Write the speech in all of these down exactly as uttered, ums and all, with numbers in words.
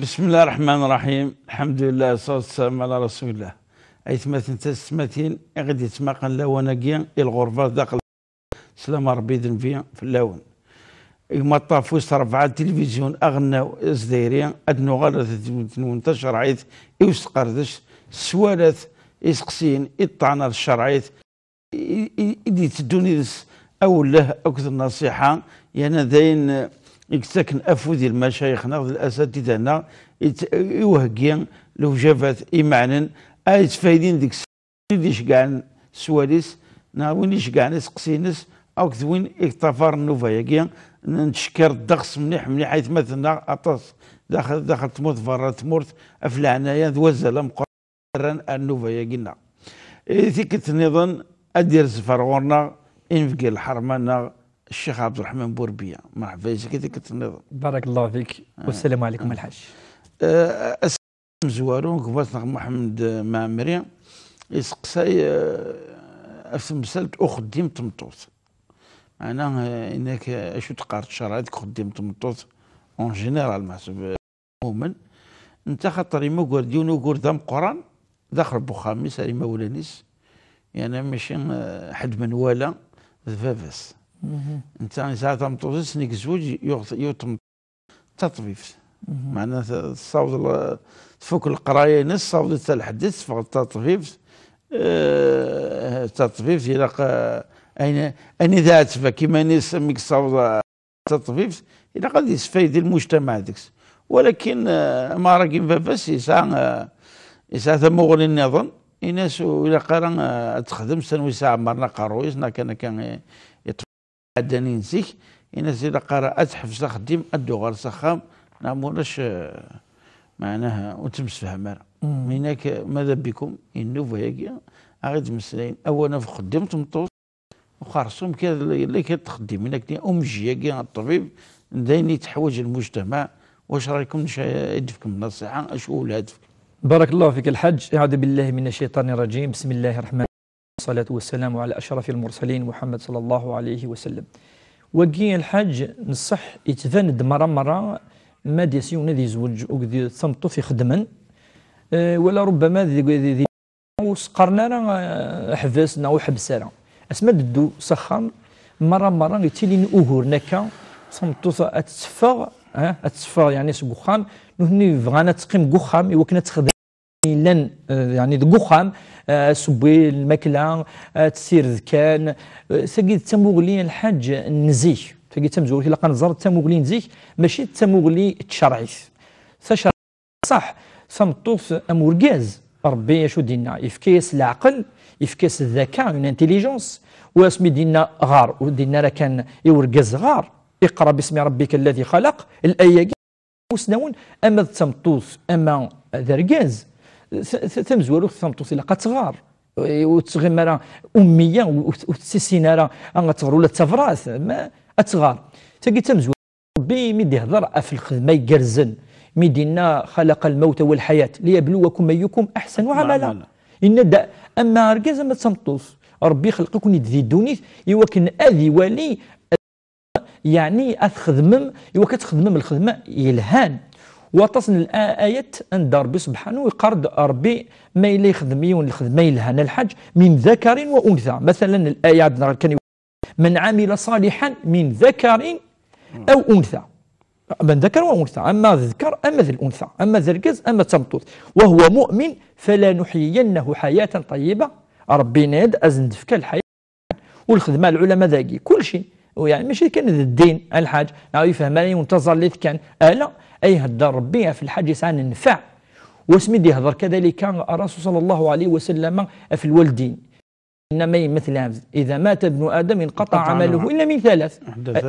بسم الله الرحمن الرحيم. الحمد لله والصلاة والسلام على رسول الله. Aytmaten d taysetmatin i ɣ-d-yettmaqan lawan-agi i lɣerba daxel, slama Ṛebbi d nnbi fell-awen. Gma Ṭṭaf wis ṛebɛa n tilivizyu aɣelnaw azdayri, ad nuɣal ar tedwilt-nwen tacerɛit i usqerdec s walat iseqsiyen i ṭṭɛan ar tcerɛit i, i, i d-yetteddun yid-s awelleh akked nnṣiḥa, yerna d ayen, eh, i yettaken afud i lmacayix-nneɣ d lasatida-nneɣ, i t-, i uheggi lewjabat imeɛnen, ay yettfaydin deg-s win i d-iceggɛen s wawal-is, neɣ win i iceggɛen iseqsiyen-is, akked win i yeṭṭafaren nnuba-agi. Nettcekkir ddeqs mliḥ mliḥ aytmaten-nneɣ aṭas daxel, daxel tmurt, berra tmurt, ɣef leɛnaya d wazal ameqqran rran ar nnuba-agi-nneɣ. I tikkelt nniḍen ad d-irzef ar ɣur-neɣ inebgi n lḥerma-nneɣ Ccix Ɛebderreḥman Burbiya. Merḥba yes-k i tikkelt nniḍen. بارك الله فيك. والسلام عليكم الحاج. Eh, ass amezwaru, gma-tneɣ Muḥemmed Mɛemmri iseqsay, eh, ɣef temsalt uxeddim n tmeṭṭut. Meɛna, eh, inak, eh, acu teqqar tcerɛit deg uxeddim n tmeṭṭut en général, meḥsub, eh, mumen. Netta xaṭer yemmuger-d yiwen ugur d ameqqran daxel n uxxam-is ar imawlan-is, yerna mačči, eh, ḥedd menwala d baba-s. Netta yesɛa tameṭṭut-is, mi yezweǧ, yuɣ, yuɣ tameṭṭut d taṭbibt. Meɛna t-, tessaweḍ l-, tfuk leqraya-ines, tessaweḍ-itt ar lḥedd-is, teffeɣ d taṭbibt. Eh, d taṭbibt, ilaq, eh, ayen, ayen i tɛetteb akk iman-is mi yessaweḍ, eh, d taṭbibt, ilaq ad yesfaydi lmujtamaɛ deg-s. Walakin, eh, amɣar-agi n baba-s yesɛa, eh, yesɛa tamuɣli nniḍen, ini-as ur ilaq ara, eh, ad texdem s tanwi s ɛemmren aqerruy-is, neɣ kan akka i, i ɛeddan-in zik, ini-as ilaq ara ad teḥbes axeddim, ad d-tuɣal s axxam, neɣ ma ulac, eh, meɛnaha ur nettemsefham ara. Inak, mada bikum, i nnuba-agi, a ɣ-id-meslayen, awal ɣef uxeddim n tmeṭṭut, uxersum kan yella kan texdem, inak umejji-agi, ṭṭbib, d ayen i teḥwaǧ lmujtamaɛ, wac raykum, d acu i d-tefkem nṣiḥa, acu ula ad tefkem? بارك الله فيك الحاج. أعوذ بالله من الشيطان الرجيم. بسم الله الرحمن الرحيم. والصلاة والسلام على أشرف المرسلين محمد صلى الله عليه وسلم. Wagi, lḥaǧ, nṣeḥ, yettban-d merra merra ma d-yas yiwen ad yezweǧ akked tameṭṭut ixeddmen, eh, wala rubbama di, di, di, ur s-qqaren ara, eh, ḥbes neɣ ur ḥebbes ara. Asmi ad d-teddu s axxam, merra merra yettilin uguren akka, tameṭṭut ad teffeɣ, eh, ad teffeɣ, yeɛni, seg uxxam, nutni bɣan ad teqqim deg uxxam i wakken ad texdem yellan, eh, yeɛni deg uxxam, eh, asewwi, lmakla, eh, ad tessired kan. Eh, tagi d tamuɣli, lḥaǧ, n zik. Tagi d tamezwarut, ilaq ad nẓer d tamuɣli n zik, mačči d tamuɣli n tcerɛit. Tacerɛit, ṣaḥ, tameṭṭut am urgaz, Ṛebbi acu d-yenna? Yefka-yas leɛqel, yefka-yas ddaka, une intelligence. U asmi d-yenna ɣer, ur d-yenna ara kan i urgaz ɣer, اقرأ باسم ربك الذي خلق, laya-agi, usnawen, ama d tameṭṭut, ama d argaz, t-, t-, tamezwarut, tameṭṭut ilaq ad tɣer. Ur tettɣim ara ummiya, ur, ur tettissin ara ad tɣer ula d tabrat, ma ad tɣer. Tagi d tamezwarut. Ṛebbi mi d-ihder ɣef lxedma igerrzen, mi d-yenna: خلق الموت والحياة ليبلوكم أيكم أحسن عملا. Yenna-d, ama argaz ama d tameṭṭut, Ṛebbi ixleq-iken-id di ddunit i wakken ad iwali, yeɛni ad txedmem, i wakken ad txedmem lxedma yelhan. Waṭas n l-, ayat anda Ṛebbi subḥanu iqqar-d Ṛebbi ma yella ixdem yiwen lxedma yelhan, a lḥaǧ, من ذكر وأنثى. Masalan, laya ad nɣer kan, من عمل صالحا من ذكر أو أنثى. من ذكر وأنثى، ama d ddkeṛ ama d l'unsa, ama d argaz ama d tameṭṭut, وهو مؤمن فلنحيينه حياة طيبة. Ṛebbi yenna-d ad sen-d-fkeɣ lḥayat. U lxedma, lɛulama dagi, kulci. U yeɛni mačči kan d ddin, a lḥaǧ, neɣ yefhem ara yiwen taẓallit kan. Ala, ay ihedder Ṛebbi ɣef lḥaǧ yesɛan nnfeɛ. Wasmi d-ihder kadalika Ṛṛasul صلى الله عليه وسلم ɣef lwaldin. Yenna ma yemmet lɛebd, إذا مات ابن آدم انقطع عمله إلا من ثلاث.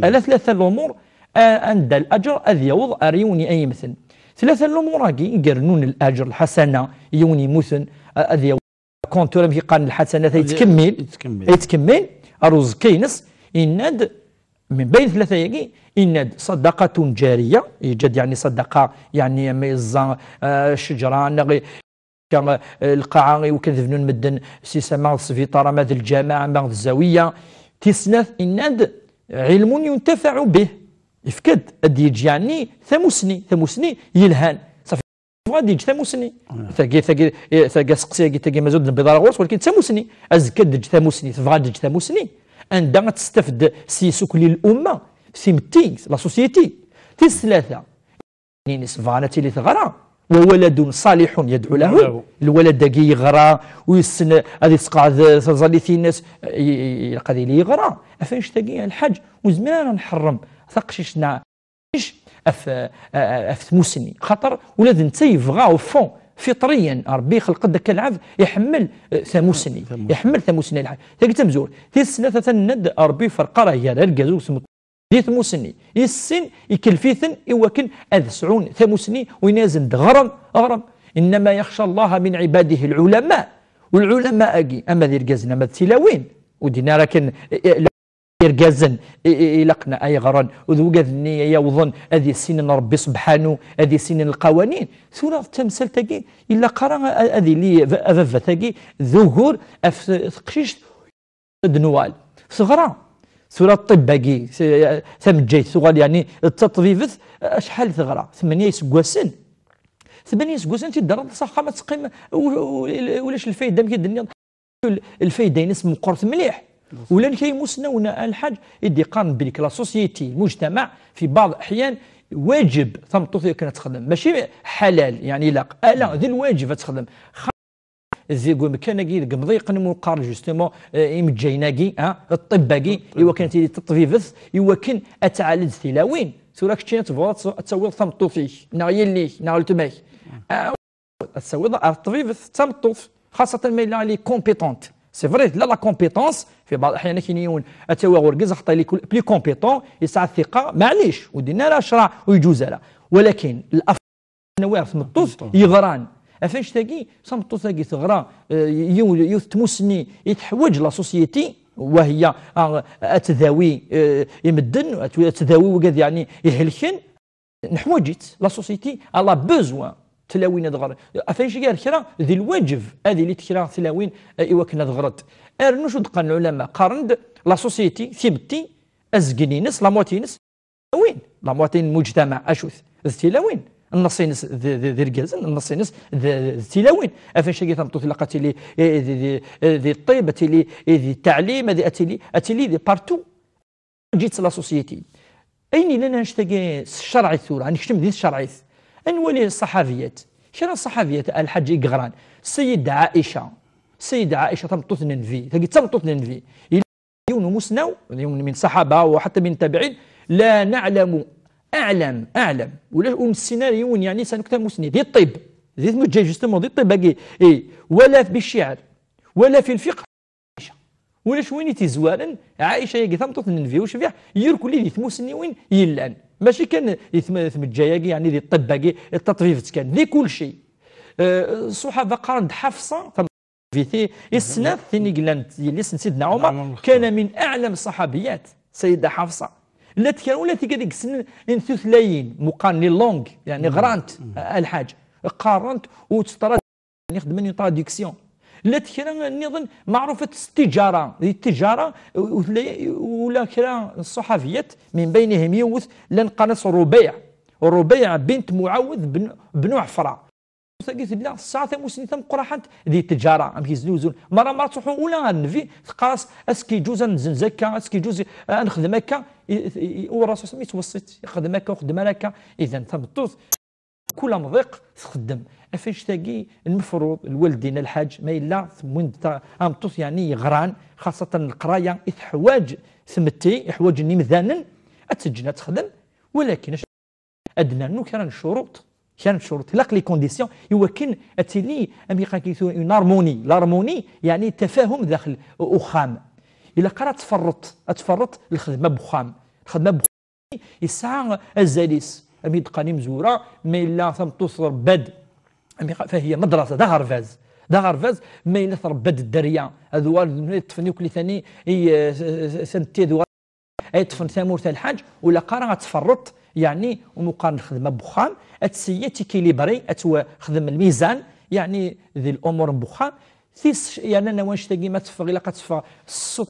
Ala tlata lumuṛ, a-, anda laǧer ad yaweḍ ar yiwen ay yemmten. Tlata lumuṛ-agi i irennun laǧer, lḥasana, i yiwen yemmuten, a-, ad yaweḍ compteur, amek i qqaren, lḥasanat, ay yettkemmil, ay yettkemmil ar uẓekka-ines, yenna-d, من بين tlata-agi, yenna-d: صدقة جارية, yeǧǧa-d, yeɛni, ṣadaqa, yeɛni, ma yeẓẓa, eh, ccejra, neɣ eh, lqaɛa i wakken ad bnun medden, si sama d sbiṭar, ama d lǧameɛ, ama d zawiya. Tis snat, yenna-d: علم ينتفع به. Yefka-d, ad d-yeǧǧ, yeɛni, tamusni, tamusni yelhan. ad yeǧǧ tamusni. Tagi, tagi, eh, tagi, aseqsi-agi, tagi, mazal d-nbiḍ ara ɣur-s, walakin d tamusni. Azekka ad d-teǧǧ tamusni, tebɣa ad d-teǧǧ tamusni. Anda ad testafed s yisukli l-umma, timetti, la société. Tis tlata, ines bɣan ad tili teɣra. Wa waladun ṣaliḥun yadɛu lahu. Lahu. Lwalad-agi yeɣra, u yessen ad yesqeɛd taẓallit-ines, i-, i-, ilaq ad yili yeɣra. Ɣef annect-agi, a lḥaǧ, ur nezmir ara nḥerrem taqcict neɣ ɣef, ɣef tmusni. Xaṭer ula d netta yebɣa, au fond, fiṭriyan, Ṛebbi ixleq-d akka lɛebd, iḥemmel, eh, tamusni. Tamusni. Iḥemmel tamusni, a lḥaǧ. Tagi d tamezwarut. Tis tlata, tenna-d, Ṛebbi iferq ara gar argaz u tmeṭṭut di tmusni. Issin, ikelf-iten i wakken ad sɛun tamusni, u yenna-yasen-d, ɣrem, ɣrem. Innama yaxca Allaha min ɛibadihi lɛulama. U lɛulama-agi, ama d irgazen, ama d tilawin, ur d-yenni ara akken, eh, eh, irgazen i, i, ilaqen ay ɣren, u d wigad-nni ay awḍen ad issinen Ṛebbi subḥanu, ad issinen lqawanin. Tura d tamsalt-agi, ilaq ara a-, ad yili a-, ababat-agi d ugur ɣef t-, teqcict d nwal. Teɣra. Tura ṭṭibb-agi, t-, tameǧǧayt tuɣal, yeɛni, d taṭbibt, acḥal teɣra? Tmenya iseggasen. Tmenya iseggasen, ad tt-id-terreḍ s axxam, ad teqqim, u-, u-, ulac lfayda, amek i d-tenniḍ. Lfayda-ines meqqret mliḥ. Ulamek ay imusnawen, a lḥaǧ, i d-iqqaren belli la société, lmujtamaɛ, fi baɛḍ aḥyan, wajeb tameṭṭut akken ad texdem. Mačči ḥalal, yeɛni ilaq. Ala, d lwajeb ad texdem. Xa-, deg umkan-agi, deg umḍiq n muqar, justement, eh, imeǧǧayen-agi, ah, ṭṭibb-agi, i wakken ad tili teṭbibt, i wakken ad tɛaled tilawin. Tura keččini ad tebɣuḍ ad t-, ad tawiḍ tameṭṭut-ik, neɣ yelli-k, neɣ weltma-k. Ah, ad tawiḍ ar ṭṭbibet d tameṭṭut, xaṣṣatan ma yella elle est compétente. C'est vrai, tella la compétence, fi baɛḍ aḥyan ad k-yini yiwen ad tawiɣ urgaz, axaṭer il est plus compétent, yesɛa thiqa, maɛlic, ur d-yenni ara ccṛeɛ ur yeǧuz ara. Walakin, l'afdal ad nawi ar tmeṭṭut yeɣran. Ɣef annect-agi, tameṭṭut-agi teɣra, eh, yiw-, yiwet n tmusni i teḥwaǧ la société, وهي, ah, ad tdawi, eh, i medden, ad tdawi wigad, yeɛni, ihelken. Neḥwaǧ-itt, la société, elle a besoin tlawin ad ɣren. Ɣef annect-agi ar kra, d lwaǧeb ad ilint kra tlawin, eh, i wakken ad ɣrent. Rnu acu d-qqaren lɛulama, qqaren-d la société, timetti, azgen-ines, la moitié-ines, tlawin. La moitié n lmujtamaɛ, acu-t? D tilawin. Nneṣ-ines d, d, d irgazen, nneṣ-ines d, d tilawin. Ɣef annect-agi tameṭṭut ilaq ad tili, eh, di, di, eh, di ṭṭib, ad tili, eh, di ttaɛlim, ad, ad tili, ad tili di partout. Ǧǧet la société. Ayen yellan annect-agi s tcerɛit tura, ad nekcem di tcerɛit. Ad nwali ṣṣaḥabiyat. Kra n ṣṣaḥabiyat, a lḥaǧ, i yeɣran. Sseyda Ɛaica. Sseyda Ɛaica, tameṭṭut n Nnbi. Tagi d tameṭṭut n Nnbi. Yella yiwen umusnaw, yiwen min ṣṣaḥaba, u ḥatta min ttabiɛin, la naɛlamu, aɛlam, aɛlam. Ulac, ur nessin ara yiwen, yeɛni, s anekta musni. Di ṭṭib. Di tmuǧǧa, justement, di ṭṭib-agi. Eh, wala bi cciɛr. Wala fi lfiqh. Ulac win i t-izwaren, Ɛica-agi tameṭṭut n Nnbi ucbiḥ, irkelli di tmusniwin yellan. Mačči kan di tm-, tmeǧǧa-agi, yeɛni di ṭṭibb-agi, d taṭbibt kan, di kulci. Eh, ṣṣuḥaba qqaren-d Ḥafṣa, tameṭṭut i, i snat, tin i yellan d yelli-s n Sidna Ɛumar, kana min aɛlam ṣṣaḥabiyat, Sayida Ḥafṣa. Llant kra ula d tigad i yessnen n tutlayin, meqqar les langues, yeɛni ɣrant, a lḥaǧ. Qqarent u ttṛa-, يعني خدمن une traduction. Llant kra nniḍen meɛrufat s ttijara. Di ttijara, u-, u-, tella, ula kra n ṣṣuḥabiyat, min baynihim yiwet, llan qqaren-as Ṛubeyɛ. Ṛubeyɛ bint Muɛawed ben, ben Ɛefra. Tagi tella tesɛa tamusni tameqqraḥant di ttijara, amek yeznuzun. Mara, mara ttruḥu ula ɣer Nnbi, teqqar-as, est-ce que yeǧuz ad nezzenz akka, est-ce que yeǧuz ad nexdem akka, i, i, i, u Ṛṛasul yettweṣṣi-tt, xdem akka, ur xeddem ara akka. Idan, tameṭṭut, kul amḍiq txeddem. Ɣef annect-agi, lmefruḍ, lwaldin, a lḥaǧ, ma yella tewwin-d ta-, ameṭṭut, yeɛni, yeɣran, xaṣṣatan leqraya i teḥwaǧ tmetti, iḥwaǧen imdanen, ad tt-ǧǧen ad texdem, walakin ac-, ad d-nernu kra n ccuruṭ, kra n ccuruṭ, ilaq les conditions, i wakken ad tili, amek i qqaren, une harmonie. L'harmonie, yeɛni, tafahum daxel uxxam. Ilaq ara ad tferreṭ, ad tferreṭ lxedma n uxxam. Lxedma n uxxam yesɛa azal-is. Amek i d-qqaren imezwura, ma yella tameṭṭut tṛebba-d, amek, فهي مدرسة, d aɣerbaz. D aɣerbaz, ma yella tṛebba-d dderya, ad uɣal, ṭṭfen yakk litani, i, eh, s-, s-, s-, ad uɣal, ay ṭṭfen tamurt a lḥaǧ, ur ilaq ara ad tferreṭ, yeɛni, umi qqaren lxedma n uxxam, ad tseyyi, ad tikilibri, ad twexdem lmizan, yeɛni, di l'umur n uxxam, tis, yeɛni, annect-agi ma teffeɣ, ilaq ad teffeɣ s ṣṣut.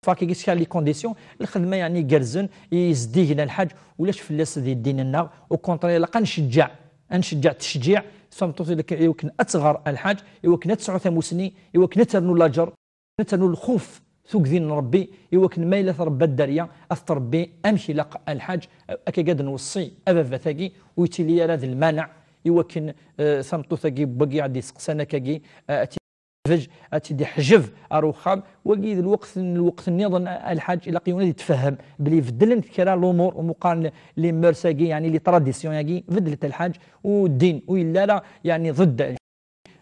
Fakk-agi s kra les conditions, lxedma yeɛni igerrzen, i zeddigen a lḥaǧ, ulac fell-as di ddin-nneɣ, au contraire, ilaq ad nceggeɛ, ad nceggeɛ tecǧiɛ, Tameṭṭut i wakken ad tɣer a lḥaǧ, i wakken ad tesɛu tamusni, i wakken ad ternu laǧer, ad ternu lxuf, tugdi n Ṛebbi, i wakken ma yella tṛebba dderya, ad tṛebbi amek ilaq a lḥaǧ. Akka ad nweṣṣi ababat-agi, ur yettili ara d lmaneɛ, i wakken, eh, tameṭṭut-agi n wagi ad d-iseqsan akkagi, eh, ad tt-id-iḥbej, ad tt-id-iḥjeb ar uxxam. Wagi d lweqt, lweqt nniḍen a lḥaǧ, ilaq yiwen ad yetfehhem belli beddlent kra lumuṛ, u meqqar les mœurs-agi, yeɛni les traditions-agi, beddlent a lḥaǧ, u ddin ur yelli ara, yeɛni, ضد.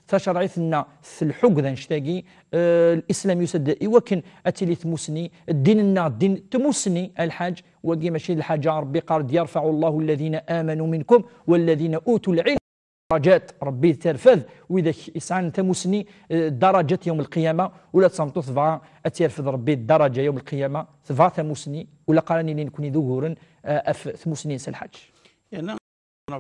Tacerɛit-nneɣ telḥu deg annect-agi, eh, Lislam yusa-d i wakken ad tili tmusni, ddin-nneɣ ddin tmusni a lḥaǧ, wagi mačči d lḥaǧa, Ṛebbi yeqqar-d: يرفع الله الذين آمنوا منكم والذين أوتوا العلم درجات. Ṛebbi yetterfed widak yesɛan tamusni, eh, darajat yawm lqiyama, ula d tameṭṭut tebɣa ad tt-yerfed Ṛebbi daraja yawm lqiyama, tebɣa tamusni, ula qqaren ili nekni d uguren, eh, af tmusni-ines a lḥaǧ. Yerna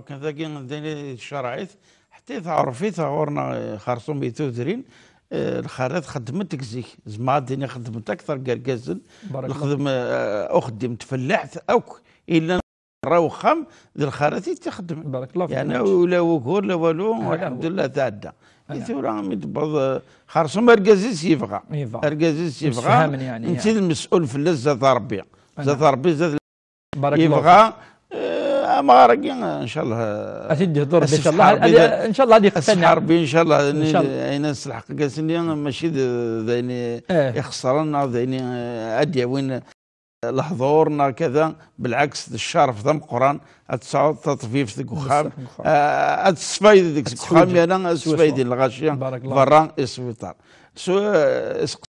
kan tagi d ayen i tcerɛit, ḥetta i teɛref i tɣur-neɣ, eh, xersum i tudrin, eh, lxarat xeddment deg zik. Zemreɣ ad d-iniɣ xeddment akteṛ n yergazen. Barakallah. Lexdem, eh, uxeddim n tfellaḥt akk illan ra uxxam d lxarat i tt-ixeddmen. Barakallah fik. Yeɛni ula ugur la walu, ala, alḥemdulillah tɛedda. Ala. I tura mi d-tewweḍ, eh, xersum argaz-is yebɣa. Yebɣa. Argaz-is yebɣa. Msefhamen, yeɛni, netta i d lmesul fell-as zdat Ṛebbi. Ala. Zdat Ṛebbi, zdat Barakallahu yebɣa, eh, amɣar-agi, ncallah, ad t-id-yehdur Ṛebbi, ncallah. Ad, ncallah ad yeqtana. Ṛebbi, ncallah, ncallah. Ayen s lḥeqq gas-nni, mačči d, d ayen, eh, ixeṣren, neɣ d ayen, eh, ad d-yawin lehdur, neɣ kada. Belɛaks, d ccerf d ameqqran, ad tesɛuḍ taṭbibt deg uxxam, bessah, deg uxxam. Eh, ad tesfaydeḍ deg uxxam, yerna ad tesfaydin lɣaci berra i sbiṭar. Ad tesweǧǧeḍ. Barakallahu.